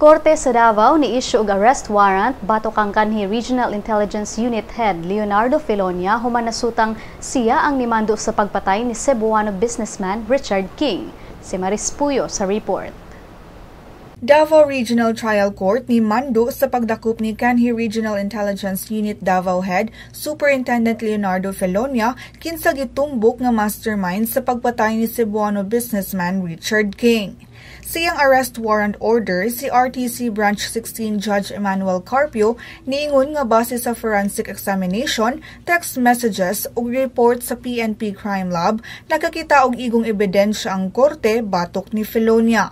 Korte sa Davao ni-issue og arrest warrant batok kang kanhi Regional Intelligence Unit Head Leonardo Felonia human nasutang siya ang nimando sa pagpatay ni Cebuano businessman Richard King. Si Maris Puyo sa report. Davao Regional Trial Court ni mando sa pagdakop ni Kanhi Regional Intelligence Unit Davao Head Superintendent Leonardo Felonia, kinsa gitumbok nga mastermind sa pagpatay ni Cebuano businessman Richard King. Sa iyang arrest warrant order, si RTC Branch 16 Judge Emmanuel Carpio niingon nga base sa forensic examination, text messages ug report sa PNP Crime Lab, nakakita og igong ebidensya ang korte batok ni Felonia.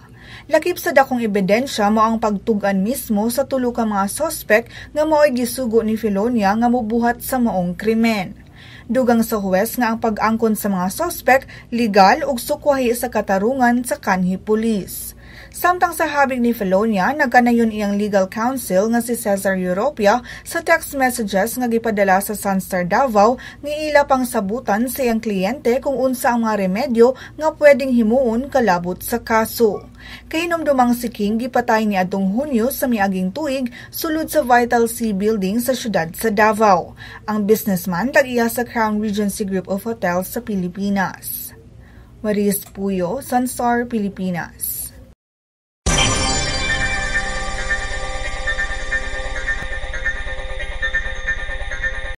Lakip sa dakong ebidensya mao ang pagtug-an mismo sa tulo ka mga sospek nga mao'y gisugo ni Felonia nga mobuhat sa maong krimen. Dugang sa huwes nga ang pag-angkon sa mga sospek legal ug sukwahi sa katarungan sa kanhi pulis. Samtang sa habig ni Felonia, nagkanayon iyang legal counsel nga si Cesar Europia sa text messages nga gipadala sa Sunstar Davao nga ila pang sabutan sa iyang kliyente kung unsa ang mga remedyo nga pwedeng himuon kalabot sa kaso. Kahinumdumang si King gipatay ni adtong Hunyo sa miaging tuig sulod sa Vital C Building sa syudad sa Davao. Ang businessman tag-iya sa Crown Regency Group of Hotels sa Pilipinas. Maris Puyo, Sunstar, Pilipinas.